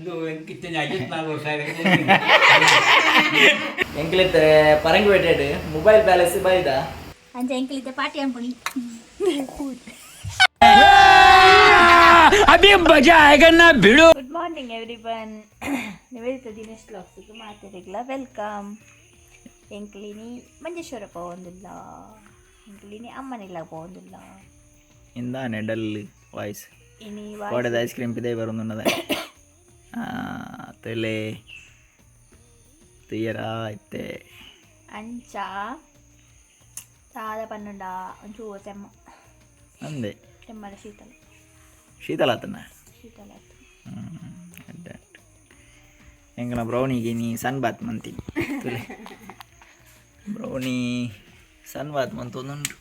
ಇದು ಕಿತ್ತಂಜಿ 54 ವರ್ಷ. ಎಂಕ್ಲಿತ್ತೆ ಪರಂಗಿಪೇಟೆಡ್ mobile palace ಬೈದ. ಅಂಚ ಎಂಕಲಿದ್ದೆ ಪಾರ್ಟಿ ಅನ್ಪುಣಿ. Good morning everyone. Nivedita Dinesh ವ್ಲಾಗ್ಸಿಗೆ ಮಾತಾಡಿಗ್ಲ welcome. ಎಂಕ್ಲಿನಿ ಮಂಜೇಶ್ವರ ಪೋವೊಂದುಲ್ಲ, ಎಂಕ್ಲಿನಿ ಅಮ್ಮನಿಲ್ಲ ಪೋವೊಂದುಲ್ಲ. ಇಂದಾನೆ ಡಲ್ ವಾಯ್ಸ್? ಇನಿ ಕೋಡೆದ ಐಸ್ ಕ್ರೀಮ್ ಪಿದೈ ಬರೋದುನ್ನದ ತಲೆ ತುಯ್ಯರ ಇತ್ತೆ. ಅಂಚ ದಾದ ಪನ್ನುಂಡ, ಒಂಚೂರು ತೆಮ್ಮ. ಅಂದೆ. ತೆಮ್ಮದ ಶೀತಲ. ಶೀತಲ ಆತನ. ಶೀತಲ ಆತು. ಎಂಕನ ಬ್ರೌನಿಗೆ ನೀ ಸನ್ ಬಾತ್ ಮಂತೀನಿ ತುಲೆ. ಬ್ರೌನಿ ಸನ್ ಬಾತ್ ಮಂತೊಂದುಂಡು.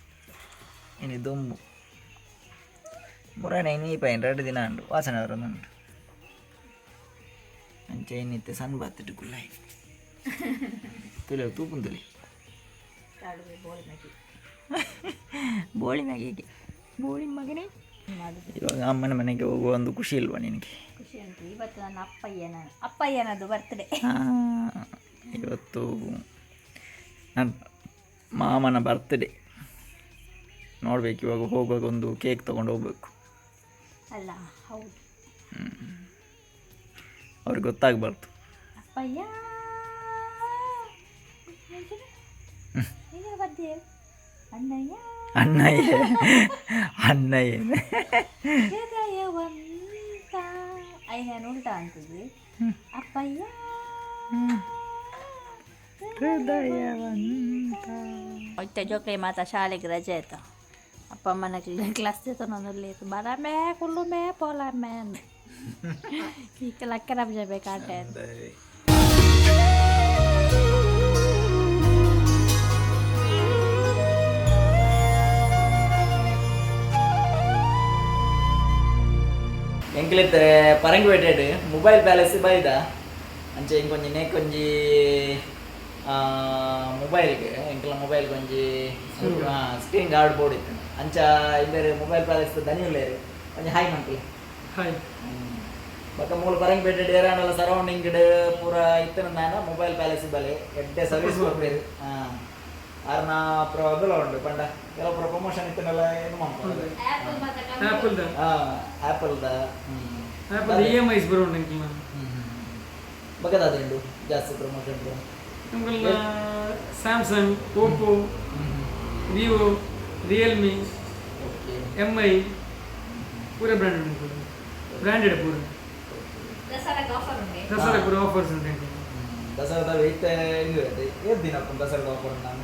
ಇನಿ ದುಂಬು ಮುರಾನೆ ಇನಿ ಪೈನ್ 2 ದಿನ ಉಂಡು, ವಾಸನೆ ಬರೋದುಂಟು. ಅಂಚ ಇನ್ನಿತ್ತೆ ಸನ್ ಬಾತ್ ಕುಲ್ಲಾಯಿ ತುಲೆ ತೂಪುನ್ ತುಲೆ. ಕಾಡುವೆ ಬೋಳಿ ಮ್ಯಾಗಿ. ಬೋಳಿ ಮ್ಯಾಗಿಗೆ ಬೋಳಿ ಮಗನೇ. ಮಾಡುದು. ಇವಾಗ ಅಮ್ಮನ ಮನೆಗೆ ಹೋಗುವ ಒಂದು ಖುಷಿ ಇಲ್ವಾ ನಿನಗೆ? ಖುಷಿ ಉಂಟು. ಇವತ್ತು ನನ್ನ ಅಪ್ಪಯ್ಯನದು ಬರ್ತ್ಡೇ. ಇವತ್ತು ನನ್ನ ಮಾಮನ ಬರ್ತ್ಡೇ. ನೋಡ್ಬೇಕು, ಇವಾಗ ಹೋಗುವಾಗ ಒಂದು ಕೇಕ್ ತೊಗೊಂಡು ಹೋಗ್ಬೇಕು. ಅಲ್ಲ, ಹೌದು. ಅವ್ರಿಗೆ ಗೊತ್ತಾಗಬಾರ್ದು. ಅಪ್ಪಯ್ಯ ನೀನು ಬರ್ತೀಯ ಅಣ್ಣಯ್ಯ. ಅಣ್ಣಯ್ಯ ಅಣ್ಣಯ್ಯ. ಹೃದಯವಂತ ಅಯ್ಯ ಉಲ್ಟಾ ಅಂತದ್ದು ಅಪ್ಪಯ್ಯ. ಹೃದಯವಂತ. ಇತ್ತೆ ಜೋಕ್ಲೆ ಮಾತ ಶಾಲೆಗೆ ರಜೆ ಆಯ್ತಾ, ಅಪ್ಪ ಅಮ್ಮನ ಕ್ಲಾಸ್ ತನೊಂದು ಬರಮೇ ಕುಲ್ಲು ಮೇ ಪೋಲ ಮೇ ಈ ಲಕ್ಕರ ಬೇಕಾಟೆ. ಎಂಕ್ಲಿತ್ತೆ ಪರಂಗಿಪೇಟೆಡ್ ಮೊಬೈಲ್ ಪ್ಯಾಲೇಸ್ ಬೈದ. ಅಂಚೆ ಇಂಕೊಂಜಿ ನೇಕೊಂಜಿ ಮೊಬೈಲ್ಗೆ, ಎಂಕಲ ಮೊಬೈಲ್ಗೆ ಒಂಜಿ ಸ್ಕ್ರೀನ್ ಗಾರ್ಡ್ ಬೋರ್ಡ್ ಇತ್ತು. ಅಂಚ ಇಂಬೇರು ಮೊಬೈಲ್ ಪ್ಯಾಲೇಸ್ ದನಿ ಉಲ್ಲೇರು. ಒಂಜಿ ಹಾಯ್ ಮನ್ಪುಲೆ. ಹಾಯ್. ಬೊಕ್ಕ ಮೂಲು ಪರಂಗಿಪೇಟೆ ಏರಾಂಡಲ ಸರೌಂಡಿಂಗ್ ಪೂರ ಇತ್ತನ ನಾನ ಮೊಬೈಲ್ ಪ್ಯಾಲೇಸ್ ಬಲೆ, ಎಡ್ಡೆ ಸರ್ವಿಸ್ ಕೊರ್ಪೇರು. ಆರ್ನ ಪ್ರ ಅದೆಲ್ಲ ಉಂಡು ಪಂಡ ಕೆಲವು ಪೂರ ಪ್ರಮೋಷನ್ ಇತ್ತನಲ್ಲ, ಏನು ಮನ್ಪುಂಡು. ಆ್ಯಪಲ್ದ. ಆ್ಯಪಲ್ದ. ಆ್ಯಪಲ್ ಇಎಮ್ಐಸ್ ಬರೋಣ ಅಂಕಲ್. ಬಗ್ಗದ ಉಂಡು ಜಾಸ್ತಿ ಪ್ರಮೋಷನ್ ಪೂರ. ನಮ್ಗೆಲ್ಲ Samsung, Oppo, Vivo, Realme, MI ಪೂರ ಬ್ರ್ಯಾಂಡ್ ಉಂಟು, ಬ್ರ್ಯಾಂಡೆಡ್ ಪೂರ. ದಸರಾಗ ಆಫರ್ ಉಂಡೆ. ದಸರಾ ಪೂರ ಆಫರ್ಸ್ ಉಂಟು ಅಂಕಲ್. ದಸರಾದ ಇತ್ತೆ ಇದು ಏತ್ ದಿನ ಅಪ್ಪು ದಸರಾದ ಆಫರ್ ನಾನು?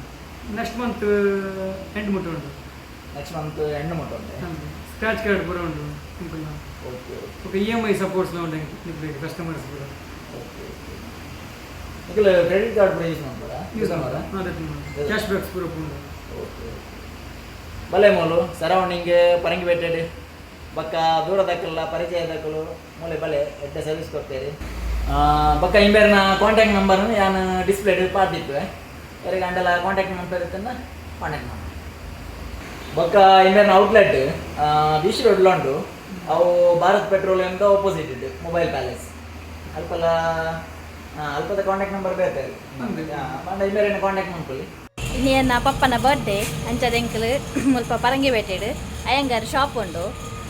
ನೆಕ್ಸ್ಟ್ ಮಂತ್ ಎಂಡ್ ಮುಟ್ಟ ಉಂಟು. ನೆಕ್ಸ್ಟ್ ಮಂತ್ ಎಂಡ್ ಮುಟ್ಟ ಉಂಟೆ. ಸ್ಕ್ರಾಚ್ ಕಾರ್ಡ್ ಪೂರ ಉಂಟು uncle. Okay okay. Okay, EMI supports ಉಂಟು ನಿಮಗೆ ಕಸ್ಟಮರ್ಸ್ ಪೂರ. Okay okay. Nikhil, credit card ಪೂರ ಯೂಸ್ ಮಾಡ್ಬೋದಾ? ಯೂಸ್ ಮಾಡ್ಬೋದಾ? ಕ್ಯಾಶ್ ಬ್ಯಾಕ್ಸ್ ಪೂರ ಉಂಟು. ಓಕೆ ಓಕೆ, ಬಲೆ ಮೂಲು ಸರೌಂಡಿಂಗ್ ಪರಂಗಿಪೇಟೆಡ್ ಬಕ್ಕ ದೂರದಕ್ಕಲ್ಲ ಪರಿಚಯದಕ್ಕಲು ಮೂಲೆ ಬಲೆ, ಎಡ್ಡೆ ಸರ್ವಿಸ್ ಕೊಡ್ತೇರಿ. ಬಕ್ಕ ಇಂಬೇರ್ನ ಕಾಂಟ್ಯಾಕ್ಟ್ ನಂಬರ್ ಯಾನ್ ಡಿಸ್ಪ್ಲೇಡ್ ಪಾಡ್ದಿತ್ತು. ಯಾರಿಗೆ ಅಂಡಲ ಕಾಂಟ್ಯಾಕ್ಟ್ ನಂಬರ್ ಇತ್ತನ್ನ ಕಾಂಟ್ಯಾಕ್ಟ್ ಮಾಡಿ. ಬೊಕ್ಕ ಇಂಬೇರ್ನ ಔಟ್ಲೆಟ್ ಬೀಚ್ ರೋಡ್ ಉಂಡು. ಅವು ಭಾರತ್ ಪೆಟ್ರೋಲಿಯಂದ ಆಪೋಸಿಟ್ ಇಟ್ಟು ಮೊಬೈಲ್ ಪ್ಯಾಲೇಸ್. ಅಲ್ಪಲ ಅಲ್ಪದ ಕಾಂಟ್ಯಾಕ್ಟ್ ನಂಬರ್ ಬೇತೆ ಪಂಡ ಇಂಬೇರಿನ ಕಾಂಟ್ಯಾಕ್ಟ್ ಮನ್ಪೊಲಿ. ಇನಿ ಎನ್ನ ಪಪ್ಪನ ಬರ್ತ್ಡೇ. ಅಂಚದ ಎಂಕಲ್ ಮುಲ್ಪ ಪರಂಗಿಪೇಟೆಡ್ ಅಯ್ಯಂಗಾರ್ ಶಾಪ್ ಉಂಡು,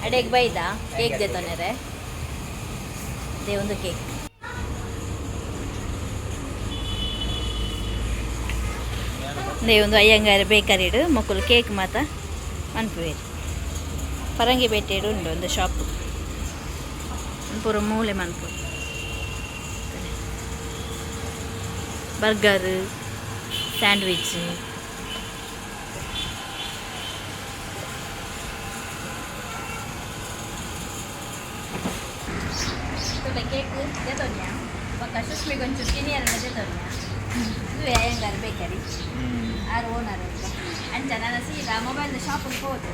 ಅಡೆಗ್ ಬೈದ ಕೇಕ್ ದೆತೊನೆರೆ. They ಒಂದು ಕೇಕ್. They ಒಂದು ಅಯ್ಯಂಗಾರ್ ಬೇಕರಿಡ್ ಮೊಕುಲು ಕೇಕ್ ಮಾತ ಮನ್ಪುವೆರ್. ಪರಂಗಿಪೇಟೆಡ್ ಉಂಡು ಒಂದು ಶಾಪ್, ಪೂರ ಮೂಲೆ ಮನ್ಪು ಬರ್ಗರ್, ಸ್ಯಾಂಡ್ವಿಚ್. ಕೇಕ್ ದೆತೊನ್ಯ, ಬೊಕ್ಕ ಸುಷ್ಮಿಗೆ ಒಂಚೂರು ತಿನಿಯರ ದೆತೊನ್ಯ. ಇದು ಅಯ್ಯಂಗಾರ್ ಬೇಕರಿ, ಆರು ಓನರ್ ಅಂತ. ಅಂಚ ನಾನು ಸೀದಾ ಮೊಬೈಲ್ದ ಶಾಪಿಗೆ ಪೋದು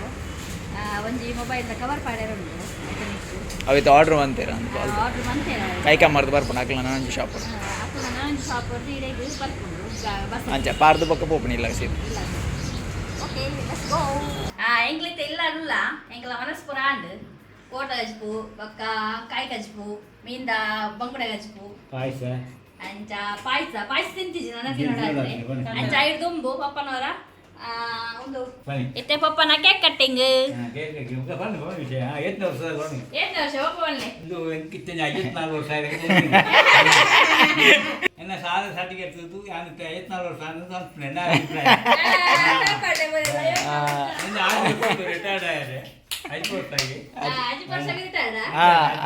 ಒಂಜಿ ಮೊಬೈಲ್ದ ಕವರ್ ಪಾಡ್ಯರ ಉಂಡು ಐತ. ಅವಿತ್ತು ಆರ್ಡರ್ ಮಂತೀರ ಅಂತ? ಆರ್ಡರ್ ಮಂತೇರ. ಕೈಕ ಮರ್ದು ಬರ್ಪುಂಡು ಅಕ್ಲ ನನೊಂಜಿ ಶಾಪ್. ಅಪ್ಪು ನನೊಂಜಿ ಶಾಪ್ ಇಡೆಗ್ ಬರ್ಪುಂಡು ಬಸ್. ಅಂಚ ಪಾರ್ದು ಬೊಕ್ಕ ಪೋಪುನಿ ಇಲ್ಲ ಸೀದಾ. Okay, let's go. ಎಂಕ್ಲಿತ್ತ ಇಲ್ಲ ಅಲ್ಲ, ಎಂಕ್ಲ ಮನಸ್ ಪೂರ ಆಂಡ್. ಕೋಟ ಗಜ್ಪು ಬೊಕ್ಕ ಕಾಯಿ ಕಜ್ಪು ಮೀಂದ ಬಂಗುಡೆ ಗಜ್ಪು ಪಾಯಸ. ಅಂಚ ಪಾಯಸ ಪಾಯಸ ತಿಂತಿಜಿ ನನ್ನ ತಿನ್ನೋಡಾದ್ರೆ. ಅಂಚ ಐದು ದುಂಬು ಪಪ್ಪನವರ ಒಂದು ಬನ್ನಿ. ಇತ್ತೆ ಪಪ್ಪನ ಕೇಕ್ ಕಟ್ಟಿಂಗ್. ಕೇಕ್ ಬನ್ನಿ ಬನ್ನಿ ವಿಷಯ ಎತ್ತು ವರ್ಷ ಬನ್ನಿ. ಏತ್ ವರ್ಷ ಪಪ್ಪ ಬನ್ನಿ. ಇದು ಇತ್ತನೆ 54 ವರ್ಷ ಆಗಿದೆ. ಎನ್ನ ಸಾಲ ಸರ್ಟಿಫಿಕೇಟ್ ಯಾನು 54 ವರ್ಷ ಅನ್ನೋದು ಅನ್ಪುಣೆ ನನ್ನ ಅಭಿಪ್ರಾಯ. ರಿಟೈರ್ಡ್ ಆಯ್ರೆ ಐದು ವರ್ಷ ಆಗಿ. ಅಜ್ಜಿ ವರ್ಷ ರಿಟೈರ್ಡ್.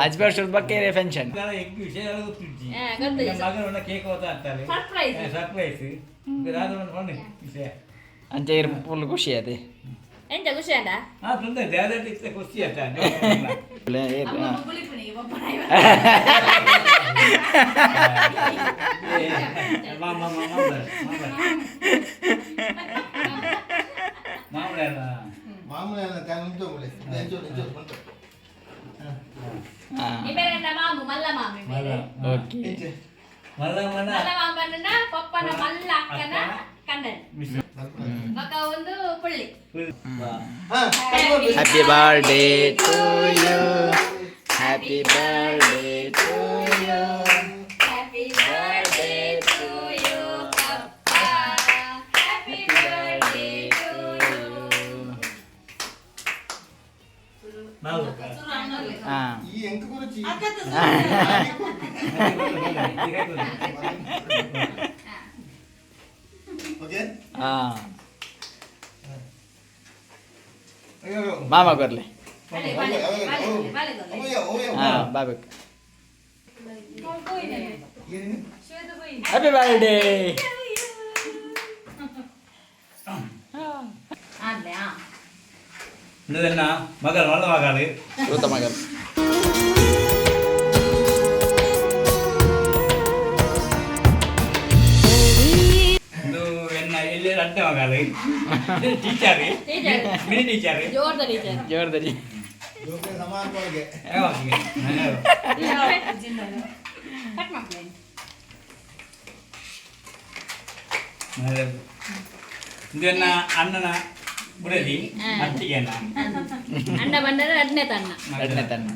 ಅಜ್ಜಿ ವರ್ಷದ ಬಗ್ಗೆ ಪೆನ್ಷನ್. ಎಂಕ್ ವಿಷಯ ಗೊತ್ತಿಜ್ಜಿ. ಹಾ, ಗೊತ್ತಿಜ್ಜಿ. ಮಗನ ಒಂದು ಕೇಕ್ ಹೋದ ಅಂತಾರೆ. ಸರ್ಪ್ರೈಸ್. ಸರ್ಪ್ರೈಸ್ ಬನ್ನಿ ವಿಷಯ. ಅಂಚ ಇರ್ ಫುಲ್ ಖುಷಿ ಅದೇ. ಎಂತ ಖುಷಿ ಅಲ್ಲ? ಹಾ ತೊಂದರೆ ದೇವದಾಟ ಇತ್ತ ಖುಷಿ ಆಯ್ತಾ. ಅಮ್ಮ ಗುಳಿಪುಣಿಗೆ ಪಪ್ಪನ. ಮಾಮೂಲಿ ಮಾಮೂಲಿ ಅಲ್ಲ ತಾನು ಉಂಟು ಎಂಚು ಎಂಚು ಉಂಟು. ಇಬೇರೆಲ್ಲ ಮಾಮು ಮಲ್ಲ ಮಾಮು ಇಬೇರೆ. ಓಕೆ. ಎಂಚೆ. ಮಲ್ಲ ಮನ. ಮಲ್ಲ ಮಾಮು ಬಂದನ ಪಪ್ಪನ ಮಲ್ಲ ಅಕ್ಕನ ಕಣ್ಣನ್ ಬೊಕ್ಕ ಒಂದು ಪುಳ್ಳಿ. ಹಾ. Happy birthday to you, happy birthday to you. Happy birthday to you papa, happy birthday ಟು you. ನಾವು ಹಾ. ಈ ಎಂಕ ಗುರುಚಿ. ಓಕೆ. ಹಾ. ಮಾಮ ಕೊರ್ಲೆ. ಬಲೆ ಬಲೆ ಬಲೆ ಬಲೆ. ಹಾ ಬಾಬೇಕು. Happy birthday. ಆದ್ಲೆ ಆ ಇದನ್ನ ಮಗಳು ಮಲ್ಲ ಮಗಳು. ಶ್ರುತ ಮಗಲ್. ಇದು ಎನ್ನ ಎಲ್ಲಿ ರಡ್ಡ ಮಗಳು ಟೀಚರ್. ಟೀಚರ್. ಮಿನಿ ಟೀಚರ್. ಜೋರ್ದ ಟೀಚರ್. ಜೋರ್ದರಿ. ಸಮಾನ. ಕಟ್ ಮಾಡ್ತೀನಿ. ಇದು ಎನ್ನ ಅಣ್ಣನ ಬುಡದಿ ಅತ್ತಿಗೆನ. ಅಣ್ಣ ಬಂದರೆ ಅಡ್ನೆ ತನ್ನ. ಎರಡನೇ ತನ್ನ.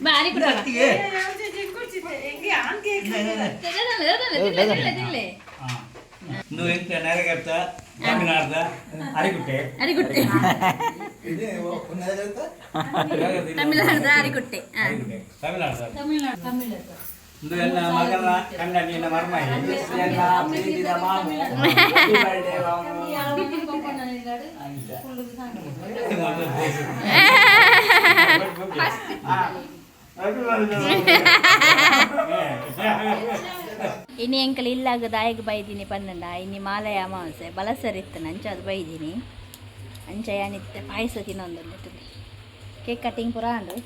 ಬಾ ಅರಿ ಕುಡ ತಿನ್ಲೆ ತಿನ್ಲೆ ತಿನ್ಲೆ. ಇದು ಎಂತ ನೆರಗರ್ತ ತಮಿಳ್ನಾಡ್ದ ಅರಿಗುಟ್ಟೆ. ಅರಿಗುಟ್ಟೆ. ತಮಿಳ್ನಾಡ್ದ ಅರಿಗುಟ್ಟೆ. ಅರಿಗುಟ್ಟೆ ತಮಿಳ್ನಾಡ್ದ. ಇದು ಎಲ್ಲ ಮಗನ ಕಂಡ ನಿನ್ನ ಮರ್ಮಾಯಿ. ಪ್ರೀತಿದ ಮಾಮು, ಹ್ಯಾಪಿ ಬರ್ಡೇ ಮಾಮು. ಇನಿ ಎಂಕಲ್ ಇಲ್ಲಾಗ ದಾಯಿಗೆ ಬೈದೀನಿ ಪನ್ನಂಡ ಇನಿ ಮಾಲಯ ಅಮಾವಾಸ್ಯೆ ಬಲಸರಿತ್ತು ನಂಚ ಅದು ಬೈದೀನಿ ಅಂಚ ಯಾನಿತ್ತೆ ಪಾಯಸ ತಿನ್ನೊಂದುಲ್ಲ ತುಲಿ ಕೇಕ್ ಕಟ್ಟಿಂಗ್ ಪೂರ ಅಂಡು.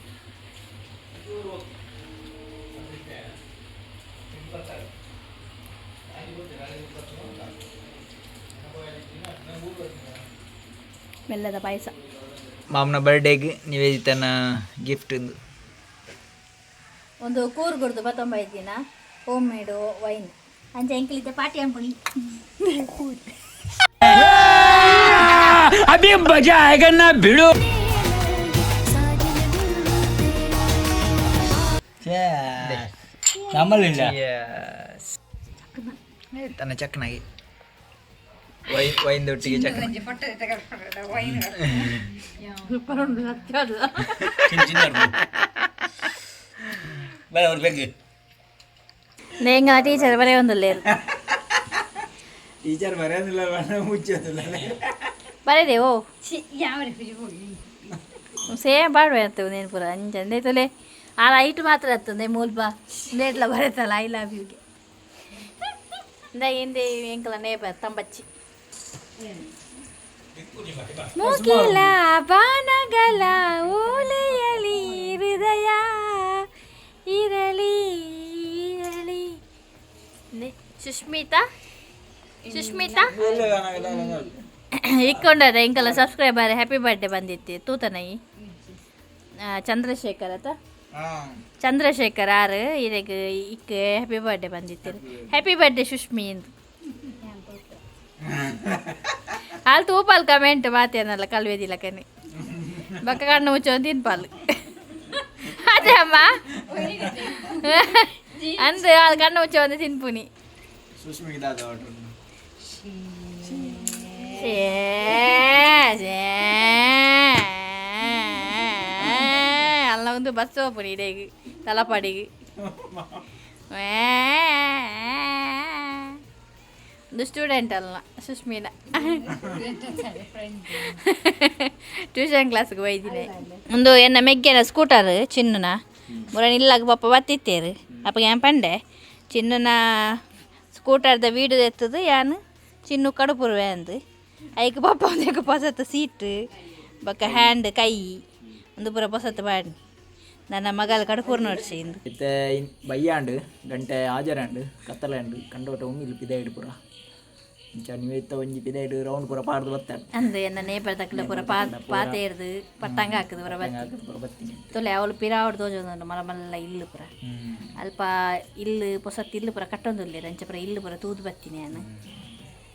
ಬೆಲ್ಲದ ಪಾಯಸ. ಮಾಮನ ಬರ್ಡೇಗೆ ನಿವೇದಿತನ ಗಿಫ್ಟ್ ಇಂದು. ಒಂದು ಕೂರ್ಗುಡ್ದು ಬತ್ತೊಂಬೈದಿನ ಹೋಮ್ ಮೇಡು ವೈನ್ ಅಂಚ ಎಂಕಲಿದ್ದೆ ಪಾರ್ಟಿ ಅನ್ಕೊಂಡು. ಅಭಿ ಮಜಾ ಆಯೇಗಾ ನಾ ಭಿಡು. ನಮ್ಮಲ್ಲಿಲ್ಲ. ತನ್ನ ಚಕ್ಕನಾಗಿ ವೈನ್ ವೈನ್ ದೊಟ್ಟಿಗೆ ಚಕ್ಕನ. ಚಿನ್ನ ಚಿನ್ನ ಬೇಡ ಅವ್ರ ಬಗ್ಗೆ. ಎಂಗ ಟೀಚರ್ ಬರೇ ಒಂದಿಲ್ಲ. ಟೀಚರ್ ಬರೆಯೋದಿಲ್ಲ ಮುಚ್ಚೋದಿಲ್ಲ. ಬರೇದೆ ಓ ಸೇಮ್ ಪಾಡುವೆ ಅಂತ ನೇನು ಪೂರ ಅಂಚ ಅಂದೇ ತುಲೆ ಆ ಲೈಟ್ ಮಾತ್ರ ಹತ್ತಂದೆ ಮೂಲ್ಪ ನೇಟ್ಲ ಬರತ್ತಲ್ಲ I love ಯುಗೆ ಇಂದ ಹಿಂದೆ ಎಂಕಲ ನೇಬರ್ ತಂಬಚ್ಚಿ ಮುಗಿಲ ಬಾನಗಲ ಓಲೆಯಲಿ ಹೃದಯ ಇರಲಿ ಇರಲಿ. ಸುಷ್ಮಿತಾ ಸುಷ್ಮಿತಾ ಇಕ್ಕೊಂಡದ ಎಂಕಲ ಸಬ್ಸ್ಕ್ರೈಬರ್ ಹ್ಯಾಪಿ ಬರ್ಡೇ ಬಂದಿತ್ತು ತೂತನೈ ಚಂದ್ರಶೇಖರ್ ಅತ ಚಂದ್ರಶೇಖರ್ ಆರು ಇದಕ್ಕೆ ಇಕ್ ಹ್ಯಾಪಿ ಬರ್ಡೇ ಬಂದಿತ್ತು ಹ್ಯಾಪಿ ಬರ್ಡೇ ಸುಷ್ಮಿ ಎಂದು ಅಲ್ಲಿ ತೂಪಾಲ್ ಕಮೆಂಟ್ ಮಾತೇನಲ್ಲ ಕಲ್ವೇದಿಲ್ಲ ಕಣೆ ಬಕ್ಕ ಕಣ್ಣು ಮುಚ್ಚೊಂದು ತಿನ್ಪಾಲ್. ಅಮ್ಮ ಅಂದ್ ಅದು ಕಣ್ಣು ಮುಚ್ಚ ಒಂದು ತಿನ್ಪುನಿ. ಸುಷ್ಮಿಗೆ ದಾದ ಆರ್ಡರ್? ಛೇ, ಛೇ. ಅಲ್ಲ, ಒಂದು ಬಸ್ ಹೋಗ್ಪುನಿ ಇಡೇಗ್ ತಲಪಾಡಿಗೆ. ಒಂದು ಸ್ಟೂಡೆಂಟ್ ಅಲ್ಲ ಸುಷ್ಮಿನ, ಟ್ಯೂಷನ್ ಕ್ಲಾಸ್ಗೆ ಒಯ್ದಿನಿ. ಒಂದು ಎನ್ನ ಮೆಗ್ಗೆನ ಸ್ಕೂಟರ್ ಚಿನ್ನುನ ಮುರನ್ ಇಲ್ಲಾಗ ಪಾಪ ಬತ್ತಿತ್ತೇರು. ಅಪ್ಪ ಏನ್ ಪಂಡೆ, ಚಿನ್ನುನ ಸ್ಕೂಟರ್ದ ವೀಡಿಯೋ ಎತ್ತದು ಯಾನ್ ಚಿನ್ನು ಕಡುಪುರುವೆ ಅಂದು. ಐಕ್ ಪಾಪ ಒಂದಕ್ಕೆ ಪೊಸತ್ತು ಸೀಟ್ ಬೊಕ್ಕ ಹ್ಯಾಂಡ್ ಕೈ ಒಂದು ಪೂರ ಪೊಸತ್ತು ಬಾಡಿ ನನ್ನ ಮಗಲ್ ಕಡುಪುರು ನೋಡ್ಸಿ ಇಂದು. ಇತ್ತೆ ಬಯ್ಯಾಂಡ್, ಗಂಟೆ ಆಜರಾಂಡ್, ಕತ್ತಲಾಂಡ್. ಕಂಡೋಟ ಉಮ್ಮಿಲ್ ಪಿದಾಯಿಡ್ ಪೂರ ಇಂಚ ನೀವು ಒಂಜಿ ಪಿದಾಯಿಡ್ ರೌಂಡ್ ಪೂರ ಪಾಡ್ದು ಬತ್ತಾಂಡ್. ಅಂದು ಎನ್ನ ನೇಪರ್ ತಕ್ಕಲ ಪೂರ ಪಾ ಪಾತೇರ್ದು ಪಟ್ಟಂಗ ಹಾಕುದು ಪೂರ ಬತ್ತಿ. ಪೂರ ಬತ್ತೀನಿ. ತೊಲೆ, ಅವಳು ಪಿರಾವಡ್ ತೋಜೊಂದುಂಡು ಮಲ್ಲ ಮಲ್ಲ ಇಲ್ಲು ಪೂರ. ಅಲ್ಪ ಇಲ್ಲು ಪೊಸತ್ತು ಇಲ್ಲು ಪೂರ ಕಟ್ಟೊಂದುಲ್ಲೆರ್, ಅಂಚ ಪೂರ ಇಲ್ಲು ಪೂರ ತೂದು ಬತ್ತೀನಿ ಯಾನ್.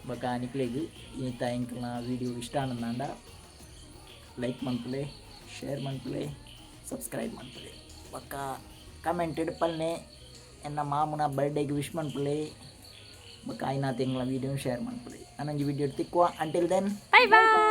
ಬೊಕ ನಿಕ್ಲೆಗ್ ಈತ ಎಂಕಲ್ನ ವೀಡಿಯೋ ಇಷ್ಟ ಆನಂದಾಂಡ ಲೈಕ್ ಮನ್ಪುಲೆ, ಶೇರ್ ಮನ್ಪುಲೆ, ಸಬ್ಸ್ಕ್ರೈಬ್ ಮನ್ಪುಲೆ, ಬೊಕ್ಕ ಕಮೆಂಟ್ ಪಲ್ನೆ, ಎನ್ನ ಮಾಮುನ ಬರ್ಡೇಗೆ ವಿಶ್ ಮನ್ಪುಲೆ, ಬೊಕ್ಕ ಆಯ್ನಾತ್ ಎಂಕ್ಲ ವೀಡಿಯೋ ಶೇರ್ ಮನ್ಪುಲೆ. ನನೊಂಜಿ ವೀಡಿಯೋ ತಿಕ್ಕುವ. Until then bye bye.